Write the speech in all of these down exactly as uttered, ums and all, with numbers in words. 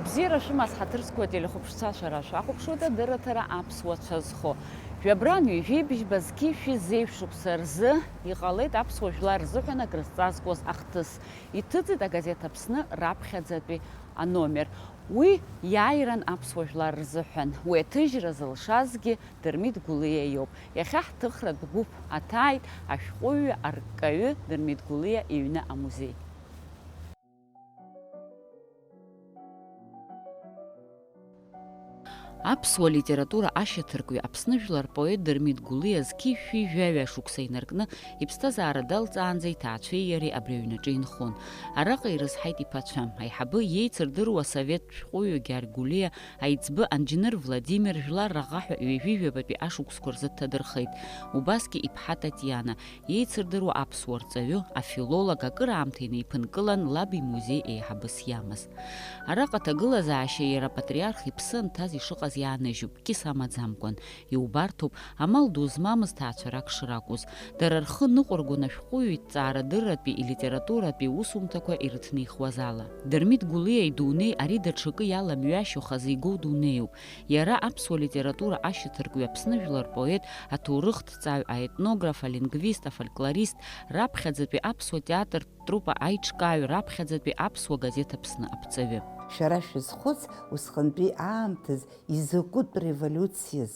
Бзиара шәымаз, ҳаҭыр зқәу ателехәаԥшцәа, шәара шәахәаԥшуеит адырраҭара Аԥсуа цәа зхо. Жәабран ҩажәи бжьба зқьи шәи зеижә шықәса рзы иҟалеит аԥсуа жәлар рзыҳәан акрызҵазкуаз ахҭыс. Иҭыҵит агазеҭ Аԥсны раԥхьаӡатәи аномер. Уи иааиран аԥсуа жәлар рзыҳәан. Уи аҭыжьра зылшазгьы Дырмит Гәлиа иоуп. Иахьа ҳҭыхратә гәыԥ аҭааит ашәҟәыҩҩы арккаҩы Дырмит Гәлиа иҩны амузеи. Аԥсуа литература ашьаҭаркҩы, Аԥсны жәлар рпоет Дырмит Гәлиа зқьи шәи жәаҩа шықәса инаркны иԥсҭазаара далҵаанӡа иҭаацәеи иареи абри аҩнаҿы инхон. Араҟа ирызҳаит иԥацәа, аиҳабы иеицырдыруа асовет шәҟәыҩҩы Гьаргь Гәлиа, аиҵбы Анџьныр Владимир, жәлар раӷа ҳәа ҩажәи жәабатәи ашықәсқәа рзы дҭадырхеит, убасгьы иԥҳа Татиана, иеицырдыруа аԥсуа рҵаҩы, афилолог, акыраамҭа инеиԥынкылан лаб имузеи еиҳабыс иамаз. Араҟа аҭагылазаашьа иара апатриарх иԥсы анҭаз ишыҟаз иааныжьуп, кьыс амаӡамкәан, иубарҭоуп, амал ду змамыз ҭаацәарак шракәыз. Дара рхы ныҟәыргон ашәҟәыҩҩы иҭҵаарадырратәи, илитературатәи усумҭақәа ирыҭнихуаз ала. Дырмит Гәлиа идунеи ари даҽакы иаламҩашьо хазы игоу дунеиуп. Иара аԥсуа литература ашьаҭаркҩы, Аԥсны жәлар рпоет, аҭоурыхҭҵааҩ, аетнограф, алингвист, афольклорист, раԥхьаӡатәи аԥсуа театр труппа аиҿкааҩ, раԥхьаӡатәи аԥсуа газеҭ Аԥсны аԥҵаҩы. Шәара шәызхәыц, усҟантәи аамҭаз изакәытә револиуциаз?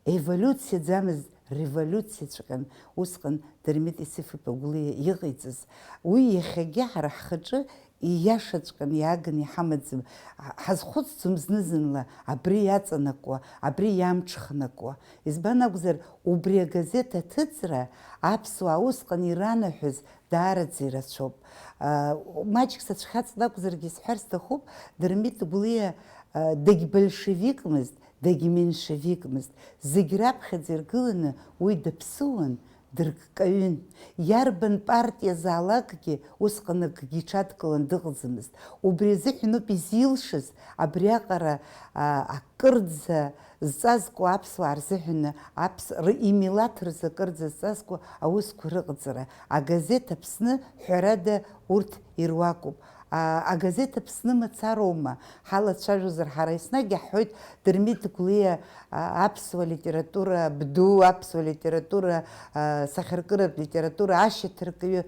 Еволиуциаӡамызт, револиуциаҵәҟьан усҟан Дырмит Исыф-иԥа Гәлиа иҟаиҵаз. Уи иахьагьы ҳара ҳхаҿы ииашаҵәҟьаны иааганы иҳамаӡам. Ҳазхәыцӡом зны-зынла абри иаҵанакуа, абри иамҽханакуа. Избан акәзар, убри агазеҭ аҭыҵра аԥсуаа усҟан иранаҳәоз даараӡа ирацәоуп. Маҷк сацәхьаҵны акәзаргьы исҳәар сҭахуп, Дырмит Гәлиа дагьбольшевикмызт, дагьменшевикмызт. Зегь раԥхьаӡа иргыланы уи даԥсыуан, дырккаҩын. Иарбан партиазаалакгьы усҟан акгьы иҽадкыланы дыҟаӡамызт. Убри азыҳәаноуп изилшаз абриаҟара, а, акырӡа зҵазкуа аԥсуаа рзыҳәаны аԥс-, ры-, имилаҭ рзы акырӡа зҵазкуа аусқәа рыҟаҵара. Агазеҭ Аԥсны, ҳәарада, урҭ ируакуп. А, агазеҭ Аԥсны мацароума? Ҳалацәажәозар, ҳара еснагь иаҳҳәоит, Дырмит Гәлиа, а, аԥсуа литература абду, аԥсуа литература, а, сахьаркыратә литература ашьаҭаркҩы.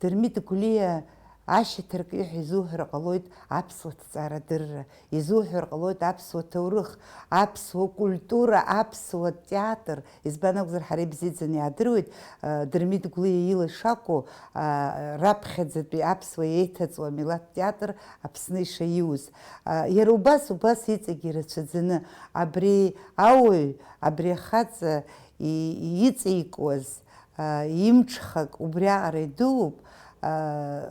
Дырмит Гәлиа ашьаҭаркҩы ҳәа изуҳәар ҟалоит аԥсуа ҭҵаарадырра, изуҳәар ҟалоит аԥсуа ҭоурых, аԥсуа культура, аԥсуа театр. Избан акәзар, ҳара ибзиаӡаны иаадыруеит, а, Дырмит Гәлиа ила ишакәу, а, раԥхьаӡатәи аԥсуа еиҭаҵуа амилаҭтә театр Аԥсны ишаиуз. А, иара убас, убас иҵегьы ирацәаӡаны абри ауаҩ, абри ахаҵа и-, иҵеикуаз, а, имҽхак убриаҟара идууп, а,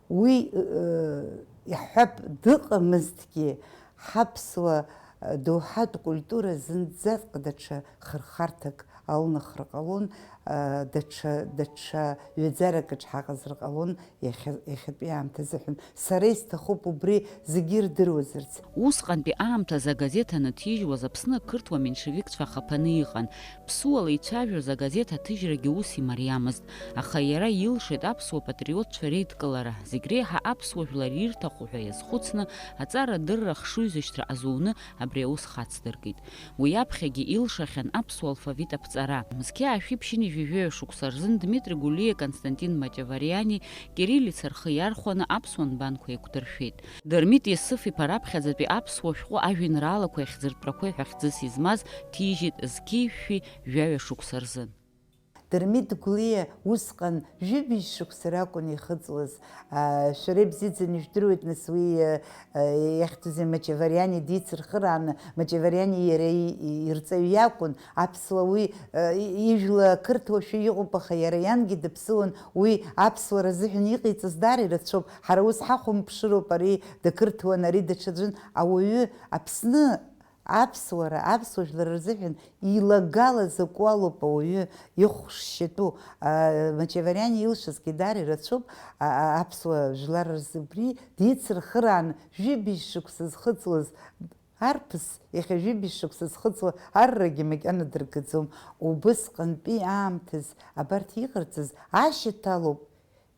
уи, э, иаҳҳәап, дыҟамызҭгьы, ҳаԥсуа, э, доуҳатә культура зынӡаск даҽа хырхарҭак алнахыр ҟалон, э, даҽа, даҽа ҩаӡарак аҿы ҳаҟазар ҟалон иахьа, иахьатәи аамҭа азыҳәан. Сара исҭахуп убри зегьы ирдыруазарц. Усҟантәи аамҭазы агазеҭ анаҭижьуаз Аԥсны ақырҭуа меншевикцәа ахаԥаны иҟан. Ԥсуала ицәажәоз агазеҭ аҭыжьрагьы ус имариамызт, аха иара илшеит аԥсуа патриотцәа реидкылара, зегь реиҳа аԥсуа жәлар ирҭаху ҳәа иазхәыцны, аҵара-дырра ахшыҩзышьҭра азуны абри аус хацдыркит. Уи аԥхьагьы илшахьан аԥсуа алфавит аԥҵара. Зқьи аашәи ԥшьынҩажәи жәаҩа шықәса рзын Дмитри Гәлиа, Константин Мачавариани кириллица рхы иархәаны аԥсуа нбанқәа еиқәдыршәеит. Дырмит Есыф-иԥа раԥхьаӡатәи аԥсуа шәҟәы ажәеинраалақәеи ахьӡыртәрақәеи ҳәа хьӡыс измаз ҭижьит зқьи жәшәи жәаҩа шықәса рзын. Дырмит Гәлиа усҟан ҩыбжь шықәса ракәын ихыҵуаз. Шәара ибзиаӡаны ижәдыруеит, нас, уи, иахьӡузеи, Мачавариани дицырхырааны, Мачавариани иара ирҵаҩ иакәын, аԥсуа уи ижәла ақырҭуашәа иҟоуп, аха иара иангьы дыԥсыуан, уи аԥсуара азыҳәан иҟаиҵаз даара ирацәоуп. Ҳара ус ҳахәамԥшыроуп, ари дақырҭуан, ари даҽаӡәын. Ауаҩы Аԥсны аԥсуара, аԥсуа жәлар рзыҳәан илагала закәу алоуп ауаҩы ихәшьатәу. А, Мачавариани илшазгьы даара ирацәоуп, а, а, аԥсуа жәлар рзы. Убри дицырхырааны, жәибжь шықәса зхыҵуаз арԥыс, иахьа жәибжь шықәса зхыҵуа аррагьы макьана дыргаӡом. Убысҟантәи аамҭаз абарҭ иҟарҵаз ашьаҭа алоуп.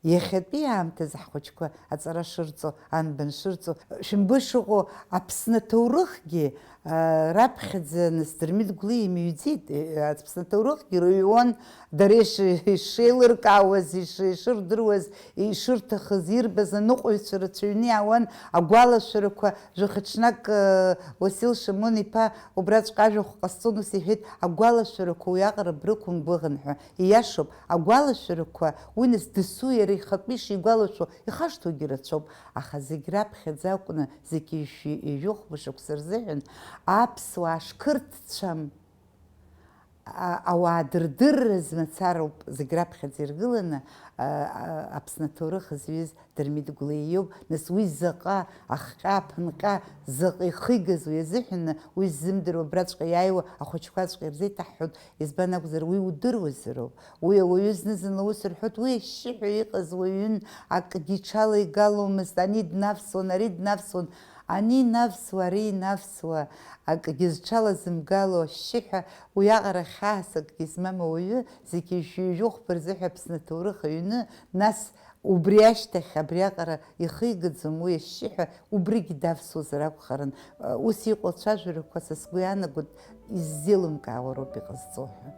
Иахьатәи аамҭазы ҳхәыҷқәа аҵара шырҵо, анбан шырҵо, шәымбои шыҟоу, Аԥсны аҭоурыхгьы, а, раԥхьаӡа нас Дырмит Гәлиа имыҩӡеит, е, Аԥсны аҭоурыхгьы рыҩуан, дара иш-, ишеилыркаауаз, иш-, ишырдыруаз, ишырҭахыз, ирбаз аныҟәаҩцәа рацәаҩны иаауан, агәалашәарақәа, жәаха ҽнак, э, Уасил Шамон-иԥа убраҵәҟьа ажәахә ҟасҵон, ус иҳәеит, агәалашәарақәа уиаҟара брықәымгәыӷын ҳәа. Ииашоуп, агәалашәарақәа, уи нас дасу иара ихатәы ишигәалашәо ихашҭуагьы рацәоуп, аха зегь раԥхьаӡа акәны, зегь ҩажәи ҩажәихәба шықәса рзыҳәан аԥсуаа шқырҭцәам, а-, ауаа дырдырраз мацароуп зегь раԥхьаӡа иргыланы, а, а, Аԥсны аҭоурых зҩыз Дырмит Гәлиа иоуп. Нас уи заҟа ахҟьа, аԥынҟьа заҟа ихигаз уи азыҳәан, уи ззымдыруа абраҵәҟьа иааиуа ахәыҷқәаҵәҟьа ирзеиҭаҳҳәоит, избан акәзар, уи удыруазароуп. Уи ауаҩы зны-зынла ус рҳәоит, уи ашьшьыҳәа иҟаз уаҩын, акгьы иҽалаигаломызт, ани днавсуан, ари днавсуан, ани инавсуа, ари инавсуа, акгьы зҽалазымгало ашьшьыҳәа, уиаҟара хьаас акгьы змам ауаҩы, зегьы ҩажәи ҩажәихәба рзыҳәа Аԥсны аҭоурых аҩны, нас убри ашьҭахь абриаҟара ихигаӡом уи ашьшьыҳәа, убригь давсуазар акәхарын. Ус иҟоу ацәажәарақәа са сгәы иаанагоит, иззеилымкаауа роуп иҟазҵо ҳәа.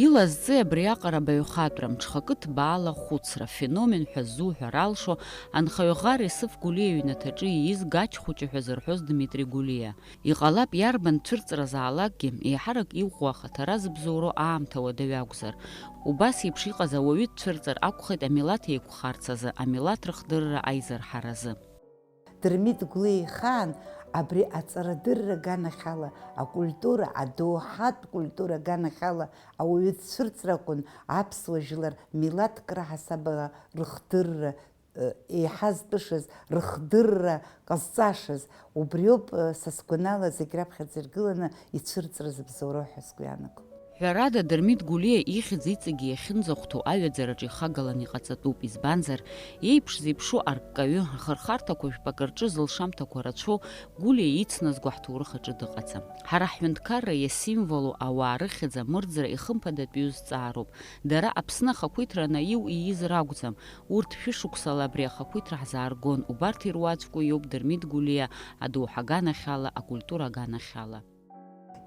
Илазҵи абриаҟара абаҩхатәра, мҽхакы ҭбаала ахәыцра, феномен ҳәа ззуҳәар алшо, анхаҩы Ӷар Есыф Гәлиа иҩнаҭаҿы ииз Гач хәыҷы ҳәа зырҳәоз Дмитри Гәлиа. Иҟалап, иарбан цәырҵразаалакгьы, еиҳарак иӷәӷәоу ахаҭара зыбзоуроу аамҭа уадаҩ акәзар. Убас еиԥш иҟаз ауаҩы дцәырҵыр акәхеит амилаҭ еиқәхарц азы, амилаҭ рыхдырра аизырҳаразы. Дырмит Гәлиа ихаан абри аҵарадырра аганахьала, акультура, адоуҳатә культура аганахьала ауаҩы дцәырҵыр акәын аԥсуа жәлар милаҭк раҳасабала рыхдырра, э, еиҳа зтәышаз, рыхдырра ҟазҵашаз, убриоуп, э, са сгәанала, зегь раԥхьаӡа иргыланы ицәырҵра зыбзоуроу ҳәа сгәы иаанагом. Ҳәарада, Дырмит Гәлиа ихьӡ иҵегьы иахьынӡахәҭоу аҩаӡараҿы ихагалан иҟаҵатәуп, избанзар, иеиԥш-зеиԥшу арккаҩы, ахырхарҭақәа жәпак рҿы зылшамҭақәа рацәоу Гәлиа ицназго ҳҭоурых аҿы дыҟаӡам. Ҳара ҳҳәынҭқарра иасимволу ауаа рыхьӡ амырӡра ихымԥадатәиу зҵаароуп. Дара Аԥсны ахақәиҭра анаиу ииз ракәӡам. Урҭ шәышықәсала абри ахақәиҭра ҳзааргон, убарҭ ируаӡәкуа иоуп Дырмит Гәлиа адоуҳа аганахьала, акультура аганахьала.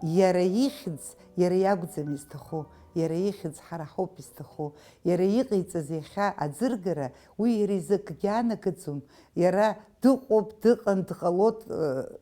Иара ихьӡ, иара иакәӡам изҭаху, иара ихьӡ ҳара ҳауп изҭаху. Иара иҟаиҵаз иахьа аӡыргара, уи иара изы акгьы анагаӡом, иара дыҟоуп, дыҟан, дҟалоит, э,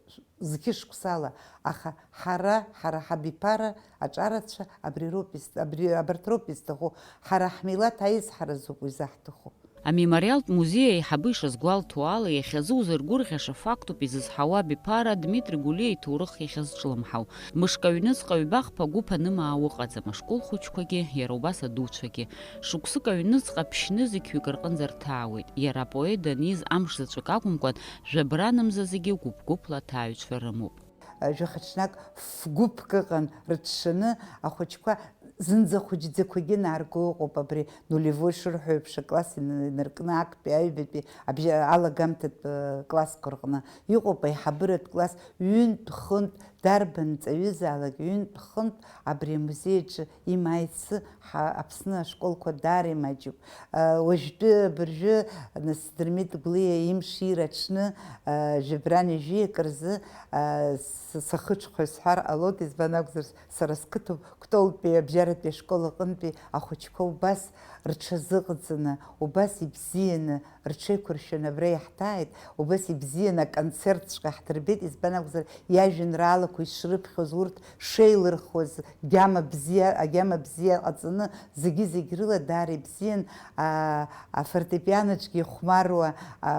зқьышықәсала, аха ҳара, ҳара ҳабиԥара аҿарацәа абри роуп ис-, абри, абарҭ роуп изҭаху, ҳара ҳмилаҭ аизҳаразоуп уи заҳҭаху. Амемориалтә музеи аиҳабы ишазгәалҭо ала, иахьазы узыргәырӷьаша фактуп изызҳауа абиԥара Дмитри Гәлиа иҭоурых иахьазҿлымҳау. Мышк аҩныҵҟа ҩба-хԥа гәыԥ анымаау ыҟаӡам, ашкол хәыҷқәагьы, иара убас адуцәагьы. Шықәсык аҩныҵҟа ԥшьнызқьҩык рҟынӡа рҭаауеит. Иара апоет даниз амш заҵәык акәымкәан, жәабран мза зегьы гәыԥ-гәыԥла аҭааҩцәа рымоуп. Жәаха ҽнак ф-гәыԥк ыҟан, рыҽшаны ахәыҷқәа зынӡа хәыҷӡақәагьы наарго ыҟоуп, абри нулевой шырҳәо еиԥш акласс ин-, инаркны актәи, аҩбатәи, абжьа-, алагамҭатә, э, классқәа рҟны. Иҟоуп аиҳабыратә класс, ҩынтә, хынтә, дарбан ҵаҩызаалак ҩынтә, хынтә абри амузеи аҿы имааицы ҳа-, Аԥсны ашколқәа даара имаҷуп. Уажәтәы абыржәы, нас, Дырмит Гәлиа имшира аҽны, жәабран ҩажәиак рзы, с-, сахыҽхәа исҳәар ҟалоит, избан акәзар, сара сқыҭоуп, Кәтолтәи абжьаратәи ашкол аҟынтәи ахәыҷқәа убас рҽазыҟаҵаны, убас ибзианы рҽеиқәыршәаны абра иаҳҭааит, убас ибзианы аконцертҵәҟьа ҳдырбеит, избан акәзар, иажәеинраалақәа ишрыԥхьоз, урҭ шеилырхуаз, гьама бзиа, агьама бзиа ҟаҵаны, зегьы-зегь рыла даара ибзиан, а, афортепианоҿгьы ихәмаруа, а,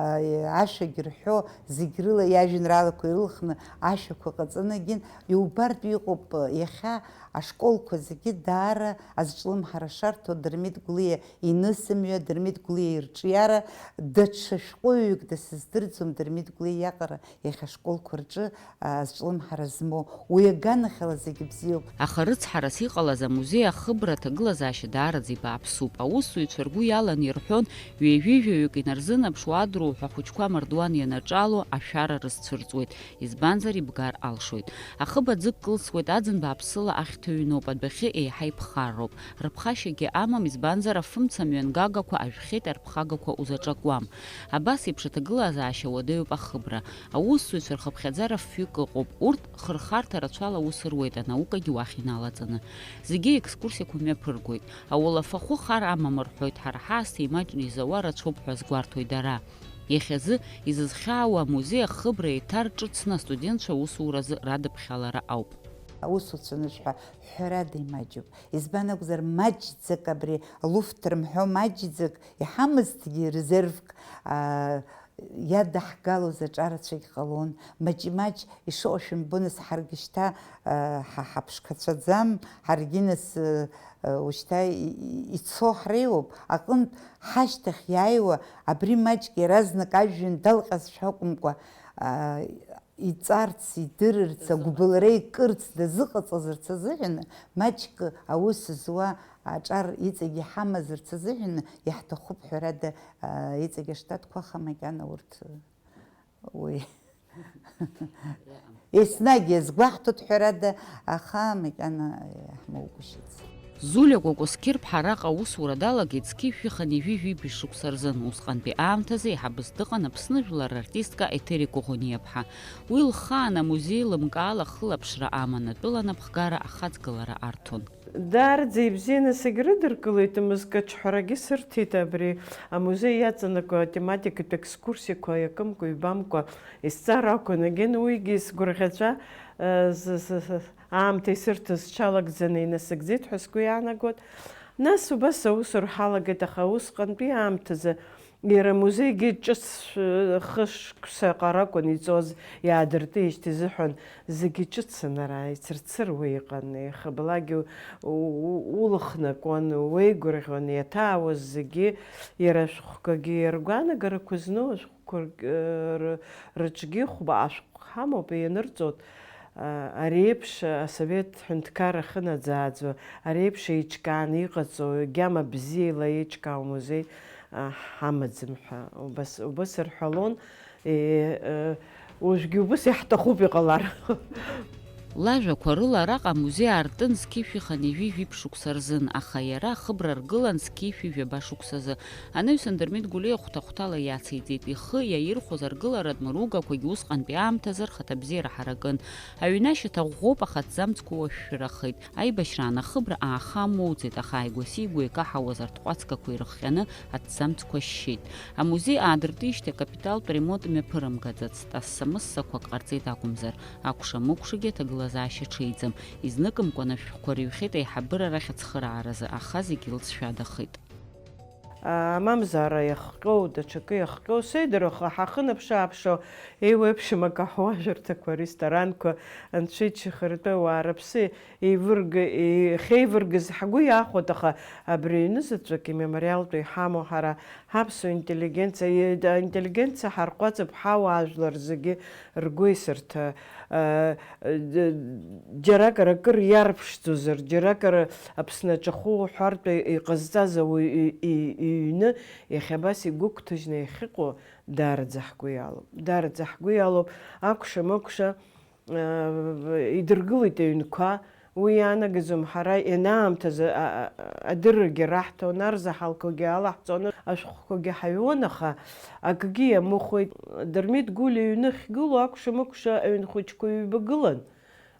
ашәагь рҳәо, зегь рыла иажәеинраалақәа ирылхны ашәақәа ҟаҵаны, егьин, иубартә иҟоуп, иахьа ашколқәа зегьы даара азҿлымҳара шарҭо Дырмит Гәлиа инысымҩа, Дырмит Гәлиа ирҿиара, даҽа шәҟәыҩҩык дысыздырӡом Дырмит Гәлиа иаҟара иахьа ашколқәа рҿы, а, азҿлымҳара змоу, уи аганахьала зегьы бзиоуп. Аха рыцҳарас иҟалаз амузеи ахыбра аҭагылазаашьа даараӡа ибааԥсуп. Аусзуҩцәа ргәы иаланы ирҳәон, ҩажәи жәаҩык инарзынаԥшуа адруҳәа ахәыҷқәа амардуан ианаҿало, ашәара рызцәырҵуеит, избанзар ибгар алшоит. Ахыб аӡы кылсуеит, аӡын бааԥсыла ахьҭа ҩноуп, адәахьы еиҳа иԥхарроуп. Рыԥхашьагьы амам, избанзар афымца мҩангагақәа ажәхьеит, арԥхагақәа узаҿакуам. Абас еиԥш аҭагылазаашьа уадаҩуп ахыбра. Аусзуҩцәа рхыԥхьаӡара фҩык ыҟоуп. Урҭ хырхарҭа рацәала аус руеит, анаукагьы уахь иналаҵаны. Зегьы аекскурсиақәа мҩаԥыргоит. Ауалафахәы хар амам рҳәоит, ҳара ҳаасҭа имаҷны изауа рацәоуп ҳәа азгәарҭоит дара. Иахьазы изызхьаауа амузеи ахыбра еиҭарҿыцны астудентцәа аусуразы радыԥхьалара ауп. Аусуцәа анышә ҳәа ҳәарада имаҷуп. Избан акәзар, маҷӡак абри луфт рымҳәо маҷӡак иҳамазҭгьы резервк, аа, иадаҳгалоз аҿарацәагь ҟалон. Маҷ-маҷ ишыҟоу шәымбо, нас ҳаргьы шьҭа, аа, ҳа ҳаԥшқацәаӡам, ҳаргьы нас, э, э, ушьҭа и-, и-, ицо ҳреиуоуп. Аҟынтә ҳашьҭахь иааиуа абри маҷк иаразнак ажәҩан далҟьазшәа акәымкәа, аа, иҵарц, идырырц, агәыбылра икырц, дазыҟаҵазарц азыҳәан, маҷк аус зуа аҿар иҵегь иҳамазарц азыҳәан иаҳҭахуп, ҳәарада, а, иҵегь аштатқәа, аха макьана урҭ, уи, еснагь иазгәаҳҭоит, ҳәарада, аха макьана иаҳмоугәышьеит. Зулиа Кәакәасқьыр-ԥҳа араҟа аусура далагеит зқьи жәшәи хынҩажәи жәибжь шықәса рзын. Усҟантәи аамҭазы еиҳабыс дыҟан Аԥсны жәлар рартистка Еҭери Коӷониа-ԥҳа. Уи лхаан амузеи лымкаала ахылаԥшра аман, атәыла анапхгара ахаҵгылара арҭон. Даараӡа ибзианы сегьрыдыркылеит, мызкы аҿҳәарагьы сырҭеит абри амузеи иаҵанакуа атематикатә екскурсиақәа иакымкәа-ҩбамкәа исҵар акәын, егьын уигьы сгәырӷьаҵәа, э, з-, з-, з-, аамҭа исырҭаз сҽалагӡаны инасыгӡеит ҳәа сгәы иаанагоит. Нас убас аусура ҳалагеит, аха усҟантәи аамҭазы иара амузеигьы ҿыц, э, хышықәса аҟара акәын иҵоз, иаадыртижьҭеи изыҳәан зегьы ҿыцын ара, ицырцыруа иҟан, иахьабалакгьы у-, у-, улыхнакуан, уеигәырӷьон, иаҭаауаз зегьы, иара ашәҟәқәагьы, иара гәаанагарақәа зну ашәҟәқәа ргь-, э, ры-, рыҿгьы хәба ашәҟәқәа ҳамоуп, ианырҵоит. А, ари еиԥш асовет ҳәынҭқарра ахьынаӡааӡо, ари еиԥш еиҿкааны иҟаҵоу, гьама бзиала еиҿкаау музеи, а, ҳамаӡам ҳәа убас, убас рҳәалон, е, е, уажәгьы убас иаҳҭахуп иҟалар. Лажәақәа рыла араҟа амузеи аартын зқьи жәшәи хынҩажәи жәиԥшь шықәса рзын, аха иара ахыбра ргылан зқьи жәшәи жәаба шықәсазы. Анаҩсан Дырмит Гәлиа хәҭа-хәҭала иациҵеит, ихы иаирхәоз аргыларатә мыругақәагьы усҟантәи аамҭазы рхаҭабзиара ҳаракын. Аҩны ашьаҭа ӷәӷәоуп, аха аҭӡамцқәа уашәшәырахеит. Аибашьраан ахыбра ааха амоуӡеит, аха ааигәа-сигәа икаҳауаз арҭҟәацгақәа ирыхҟьаны аҭӡамцқәа шьшьеит. Амузеи аадыртижьҭеи акапиталтә ремонт мҩаԥырымгаӡацт, ас-самыссақәак ҟарҵеит акәымзар, акәша-мыкәшагьы аҭагылазаашьа ҽеиӡам. Изныкымкәан ашәҟәқәа рыҩхьеит аиҳабыра рахь ацхырааразы, аха зегь лҵшәадахеит. А, амамзаара иахҟьоу, даҽакы иахҟьоу сеидру, аха ҳахынаԥшы-ааԥшуа, еиуеиԥшым акаҳуажәырҭақәа, аресторанқәа, анцәа иччахартәы ауаа рыԥсы еивырг-, еихеивыргаз ҳгәы иахәоит, аха абри аҩны заҵәык имемориалтә иҳамоу ҳара ҳаԥсуа интеллигенциа, и-, аинтеллигенциа ҳарҟәаҵып, ҳауаажәлар зегьы ргәеисырҭа, а, д-, џьаракыр акыр иарԥшӡозар, џьаракыр Аԥсны аҿахәы уҳәартә иҟазҵаз ауаҩы и-, и-, иҩны иахьа абас игәыгәҭажьны иахьыҟоу даараӡа ҳгәы иалоуп. Даараӡа ҳгәы иалоуп, акәша-мыкәша, аа, идыргылеит аҩнқәа. Уи иаанагаӡом ҳара ианаамҭазы, а-, а-, адыррагьы раҳҭон, арзаҳалқәагьы алаҳҵон, ашәҟәқәагьы ҳаҩуан, аха акгьы иамыхәеит. Дырмит Гәлиа иҩны ахьгылоу акәша-мыкәша аҩн хәыҷқәа ҩба гылан.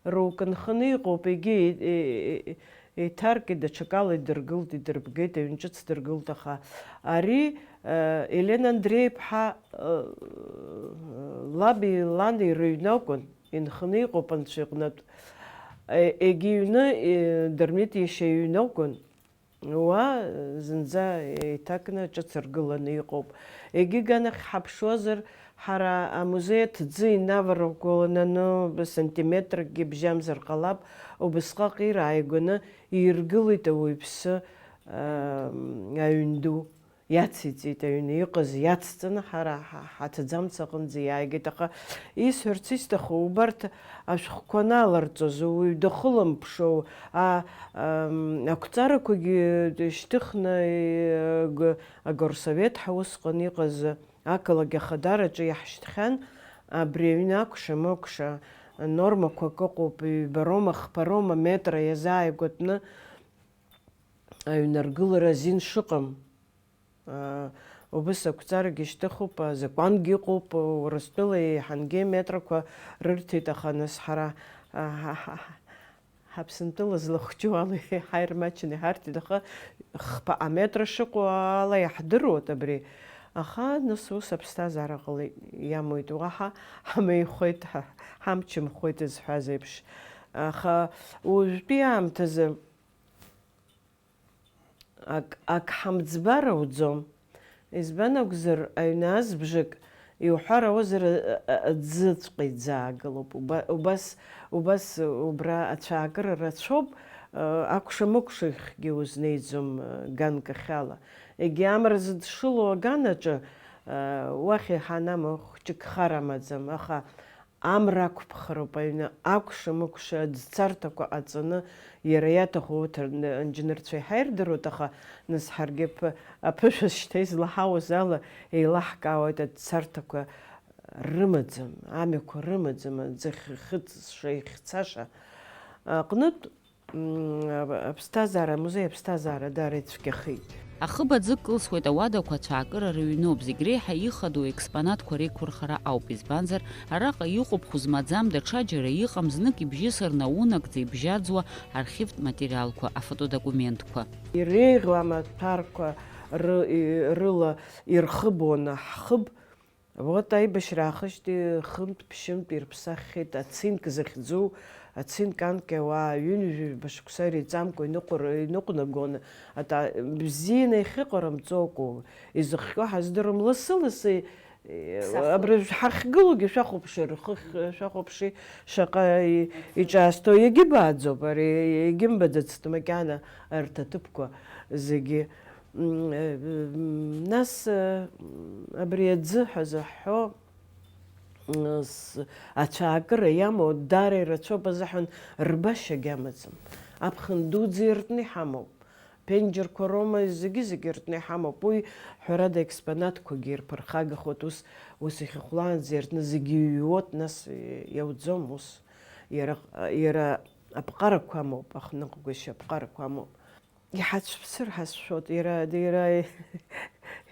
Рулк нханы иҟоуп, егьи, е-, е-, еиҭаркит, даҽакала идыргылт, идырбгеит, аҩн ҿыц дыргылт, аха ари, э, Елена Андреи-иԥҳа, э, лаби лани рыҩны акәын, инханы иҟоуп анцәа иҟнытә. Е-, егьи иҩны, е, Дырмит иашьа иҩны акәын. Уа зынӡа еиҭакны ҿыц ргыланы иҟоуп. Егьи ганахь ҳаԥшуазар, ҳара амузеи аҭӡы инаваргәалананы сантиметракгьы бжьамзар ҟалап, убысҟак ир ааигәаны ииргылеит ауаҩԥсы, аа, аҩн ду. Иациҵеит аҩны иҟаз, иацҵаны ҳара ҳа-, ҳаҭӡамц аҟынӡа иааигеит, аха исҳәарц исҭаху, убарҭ ашәҟәқәа анааларҵоз, уаҩ дахылымԥшуа, а, ам, ақәҵарақәагьы шьҭыхны, е, г-, агорсовет ҳәа усҟан иҟаз ақалақь ахадараҿы иаҳшьҭхьан, абри аҩны акәша-мыкәша нормақәак ыҟоуп, ҩбароума, хԥароума метра иазааигәатәны аҩнаргылара азин шыҟам. Убыс ақәҵарагьы шьҭыхуп, азакәангьы ыҟоуп, Урыстәыла еиҳангьы аметрақәа рырҭеит, аха нас ҳара, ҳа, ҳа, ҳа, Ҳаԥсынтәыла злахәҷу ала иҳаирмаҷны иҳарҭеит, аха хԥа аметра шыҟоу ала иаҳдыруеит абри. Аха нас ус аԥсҭазаара ҟалеит, иамуит, уаҳа ҳамеихәеит, ҳа, ҳамчымхәеит зҳәаз еиԥш. Аха уажәтәи аамҭазы Ак, ак ҳамӡбар ауӡом. Избан акәзар, аҩны азбжак, иуҳәар ауазар, а, а, аӡыҵәҟьа иӡаагылоуп. Уба-, убас, убас убра ацәаакыра рацәоуп, а, акәша-мыкәшахьгьы узнеиӡом, а, ганкахьала. Егьи амра зыдшыло аганаҿы, а, уахь иҳанама хәҷык хар амаӡам, аха Амра ақәԥхароуп аҩны, акәша-мыкәша аӡцарҭақәа ҟаҵаны, иара иаҭаху урҭ рны-, анџьнырцәа иҳаирдыруеит, аха нас ҳаргьы аԥы-, аԥышәа шьҭа излаҳауаз ала еилаҳкаауеит, аӡцарҭақәа рымаӡам, амҩақәа рымаӡам, аӡы хы-, хыҵша, ихьцаша аҟнытә. М, аԥсҭазаара, амузеи аԥсҭазаара даара ицәгьахеит. Ахыб аӡы кылсуеит, ауадақәа ацәаакыра рыҩноуп, зегь реиҳа ихадоу експонатқәа реиқәырхара ауп, избанзар, араҟа иҟоуп хәы змаӡам, даҽаџьара иҟам, знык ибжьысыр наунагӡа ибжьаӡуа архивтә материалқәа, афотодокументқәа. Иреиӷьу амаҭәарқәа ры-, и-, рыла ирхыбуаны ҳхыб Вот аибашьра аахижьҭеи хынтә-ԥшьынтә ирыԥсаххьеит ацинк захьӡу, ацинк анкьа ауаа ҩынҩажәаба шықәса иреиҵамкәа иныҟәар-, иныҟәнагон, ата-, бзианы иахьыҟарымҵо акәу, изыхҟьо ҳаздыруам, лассы-лассы, э, Ԥсахуп. Абра ҳахьгылоугьы шәахәаԥши, рхы х-, шәахәаԥши, шаҟа и-, иҿаасҭоу, иагьыбааӡоуп, ари иагьымбаӡацт макьана арҭ аҭыԥқәа зегьы. М, э, м, нас, э, м, абри аӡы ҳәа заҳҳәо, м, с-, ацәаакыра иамоу даара ирацәоуп азыҳәан рбашьагь амаӡам. Аԥхын дуӡӡа иртны иҳамоуп. Ԥенџьырқәа роума, зегьы-зегьы иртны иҳамоуп. Уи, ҳәарада, експонатқәагьы ирԥырхагахоит, ус, ус ихьыхәлаанӡа иртны зегьы иҩуоит, нас, э, иауӡом ус. Иара, иара аԥҟарақәа амоуп, ахныҟәгашьа аԥҟарақәа амоуп. Иҳацәԥсыр ҳазшәоит, иара, иара,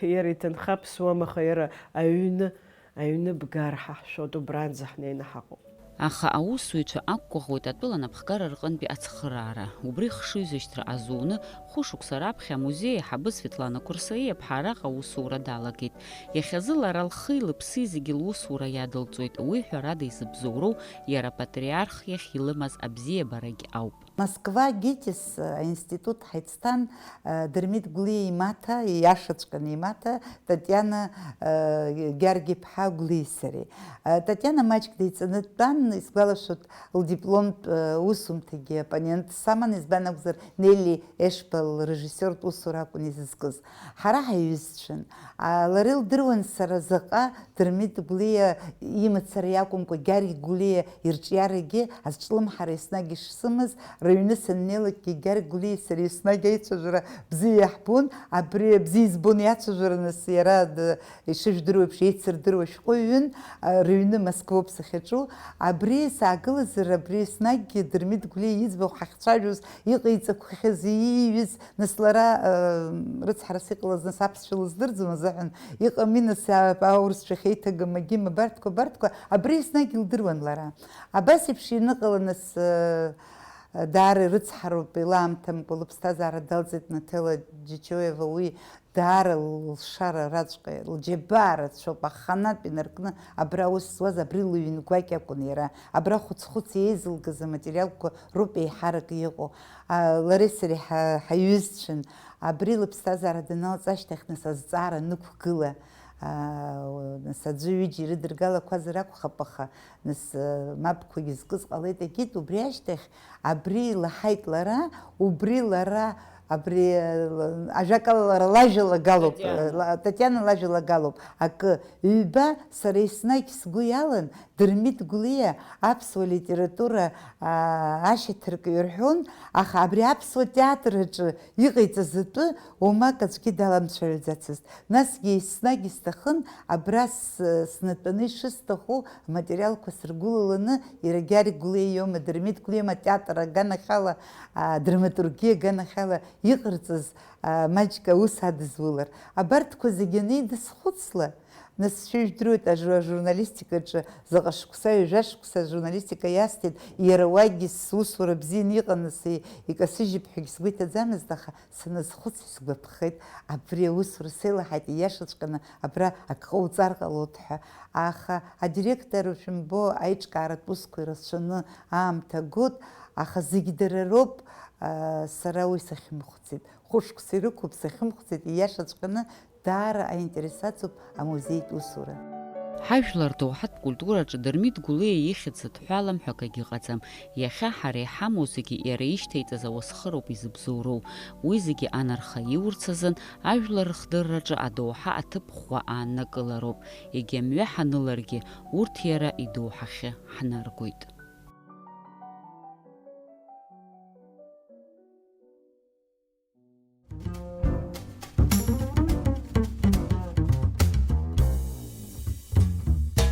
иара иҭынха ԥсуам, аха иара аҩны, аҩны бгар ҳаҳшәоит, убранӡа ҳнеины ҳаҟоуп. Аха аусзуҩцәа ақәгәыӷуеит атәыла анапхгара рҟынтәи ацхыраара. Убри хшыҩзышьҭра азуны, хәышықәса раԥхьа амузеи аиҳабы Светлана Курсаиаԥҳа араҟа аусура далагеит. Иахьазы лара лхи лыԥси зегьы лусура иадылҵоит, уи ҳәарада изыбзоуроу иара апатриарх иахь илымаз абзиабарагь ауп. Москва, ГИТИС аинститут ҳаицҭан, э, Дырмит Гәлиа имаҭа, ииашаҵәҟьаны имаҭа, Татиана, э, Гьаргь-иԥҳа Гәлиеи сареи. Э, Татиана маҷк деиҵаны дтәан, исгәалашәоит, лдипломтә, э, усумҭагьы оппонент саман, избан акәзар, Нелли Ешба лрежиссиортә усура акәын изызкыз. Ҳара ҳаиҩызцәан. А, лара илдыруан сара заҟа Дырмит Гәлиа имацара иакәымкәа, Гьаргь Гәлиа ирҿиарагьы азҿлымҳара еснагь ишсымаз, рыҩны саннеилакгьы Гьаргь Гәлиеи сареи еснагь аицәажәара бзиа иаҳбон, абри бзиа избон иацәажәара, нас иара д-, ишыжәдыруа еиԥш еицырдыруа шәҟәыҩҩын, а, рыҩны Москвоуп сахьаҿу. Абри саагылазар, абри еснагьгьы Дырмит Гәлиа иӡбахә ҳахьцәажәоз, иҟаиҵақәахьаз, ииҩыз, Нас лара, э, рыцҳарас иҟалаз, нас аԥсшәа лыздырӡом азыҳәан, иҟами, нас, а-, аурысшәа ахьеиҭагам, агьым, абарҭқәа, абарҭқәа, абри еснагь илдыруан лара. Абас еиԥш ианыҟала, нас, э, даара ирыцҳароуп, илаамҭамкәа лыԥсҭазаара далҵит Наҭела Џьачоева, уи даара лшара раҵәҟьа, лџьабаа рацәоуп, аханатә инаркны абра аус зуаз, абри лыҩн гәакьа акәын иара, абра хәыц-хәыц еизылгаз аматериалқәа роуп еиҳарак иҟоу. А, лареи сареи ҳа-, ҳаиҩызцәан. Абри лыԥсҭазаара даналҵ ашьҭахь, нас, азҵаара нықәгыла, а, нас, аӡәы-ҩыџьа ирыдыргалақәазар акәхап, аха, нас, а, мапқәагьы зкыз ҟалеит, егьит, убри ашьҭахь абри илаҳаит лара, убри лара Абри, э, ажәакала, лара лажәа лагалоуп, Татиана. Э, ла-, Татиана лажәа лагалоуп. Акы, ҩба, сара еснагь сгәы иалан, Дырмит Гәлиа аԥсуа литература, аа, ашьаҭаркҩы рҳәон, аха абри аԥсуа театр аҿы иҟаиҵаз атәы уамак аӡәгьы даламцәажәаӡацызт. Насгьы еснагь исҭахын абра с-, снатәаны ишысҭаху аматериалқәа сыргәылаланы, иара Гьаргь Гәлиа иоума, Дырмит Гәлиа иоума, атеатр аганахьала, а, драматургиа аганахьала иҟарҵаз, а, маҷк аус адызулар. Абарҭқәа зегьы анидысхәыцла, нас шәыжәдыруеит, ажу-, ажурналистикаҿы заҟа шықәса, ҩажәа шықәса ажурналистика иасҭеит, иара уагьы сусура бзианы иҟан, нас и-, икасыжьып ҳәагьы сгәы иҭаӡамызт, аха саназхәыц исгәаԥхеит, абри аусура сеилаҳаит, ииашаҵәҟьаны абра ак ҟауҵар ҟалоит ҳәа. Аха адиректор, шәымбо, аиҿкааратә усқәа ирацәаны аамҭа гот, аха зегь дара роуп, а, сара уи сахьымхәыцит. Хәышықәса ирықәуп, сахьымхәыцит, ииашаҵәҟьаны даара аинтерес ацуп амузеитә усура. Ҳажәлар доуҳатә культураҿы Дырмит Гәлиа ихьӡ адҳәалам ҳәа акагьы ыҟаӡам. Иахьа ҳара иҳамоу зегьы иара ишьҭаиҵаз ауасхыроуп изыбзоуроу. Уи зегьы анарха иурц азын ажәлар рыхдырраҿы адоуҳа аҭыԥ ӷәӷәа ааннакылароуп. Егьа мҩа ҳаныларгьы, урҭ иара идоуҳахьы ҳнаргоит.